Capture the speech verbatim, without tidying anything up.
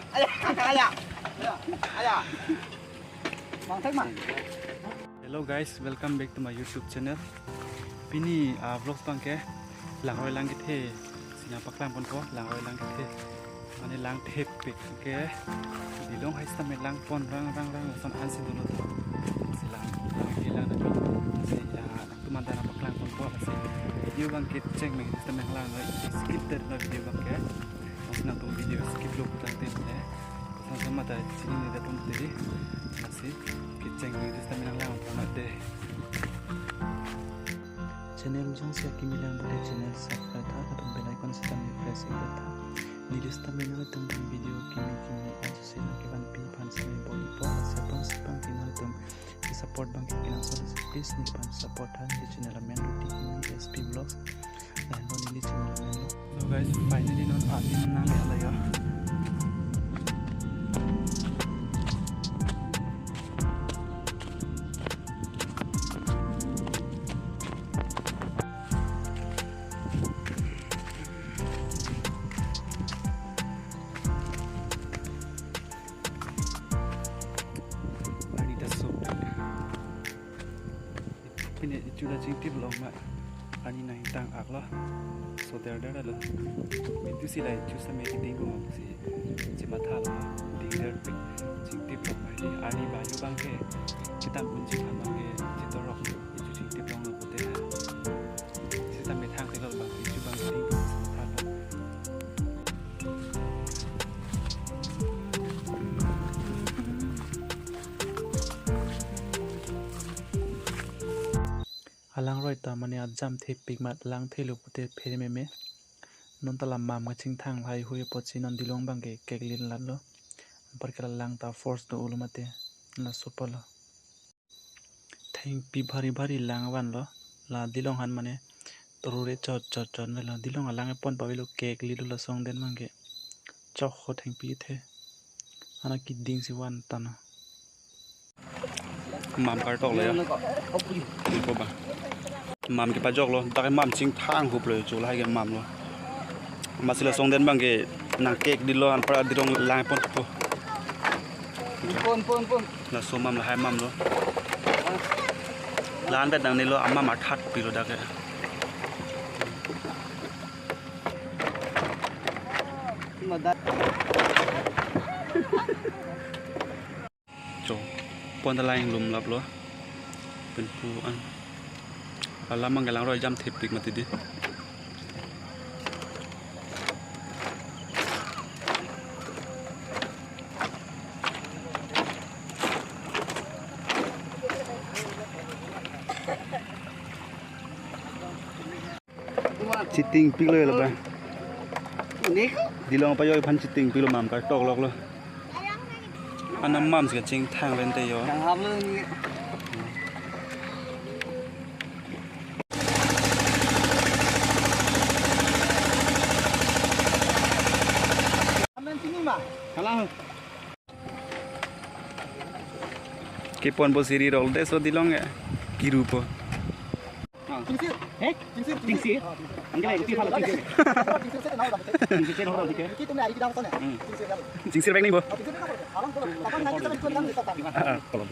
Aya, aya, aya, aya. Mang thek mang. Hello guys, welcome back to my YouTube channel. Pini, ah, vlogs abang ke langroi lang kethe si nangpaklang ponpo, langroi lang kethe. Mane lang thepik ke Dilong hai sitame lang pon rang rang rang, lason ansi dolo tho. Si lang, lang ke lang na si, ah, nangtum anta nangpaklang ponpo, si video abang ke cheng me sitame lang noi, skip det noi video abang ke. Lason nangtum video skip lo putangte ne. Lason sama ta chinine det pon tiri. Lasi kecheng me sitame lang lang pon de. Channel jongsi akimi lang pute channel subscribe tha, lapen bell icon sitame press ik tha. Neli sitame nangtum abang video kimi kimi ajo si nangkevanpi aphan sitame bor-ipo, asapang sapang ke nangtum ke support abang ke kenangsot, please neliphan support tha. Neli channel amen Ruti Kimi S P Vlogs. Lahenlo neli channel amen lo. So guys, finally non adim nangle lo ya. Arni ta so. Pine ichu ta chingtip long ma. Arni nangtang aklo. So der der lo. Itu si la ichu sitame keding ko si, si matha lo. Ding der pik chingtip long ma. Arni ba yo abang ke. Kita punji aphan abang ke chitorok. Ichu chingtip longlo pute. Sitame thang tilo abang ichu abang keding ko si matha lo. Alangroi ta mane ajam thepik amat lang thelo pute phere meme. Non ta la mam kachingthang lahai hui apotsi non Dilong abang ke kekli lat lo. Anpar ke la lang ta force do ulo mate. Laso pulo. Thengpi bhari bhari lang vanlo. La Dilong aphan mane torure chot chot chot vanlo. Dilong alang epon pavelo, kekli lo lason den abang ke. Chokho thengpi kethe. Ana keding si van tano. Mam kartok lo ya. Iko ba. Mam kepajok lo. Dak ke mam chingthang hup lo, chula hai ke mam lo. Amatsi lason den abang ke nangkekli lo, anpar Dilong lang ponpo. Pon, pon, pon. Laso mam lahai mam lo. La-an bet nangnelo, amam athat pilo dak ke. Madat. Cho, pon ta lang lum lap lo. Pen pu an. Alam abang ke langroi jam thepik mati di. Chiting piklo ya lo ba. Dilong pajok aphan chiting piklo, mam kartok lok lo. Ana mam si kachingthang lente yo. Yang ham lo ni. Amen sini ma. Kalang. Kepon po siri rol de so Dilong ya. Kiru po. Chingsir. Eh? Chingsir. Chingsir. Anggila, chingsir pala chingsir. Chingsir se na orang dike. Hmm. Chingsir bag ni bo. Ah, kalau.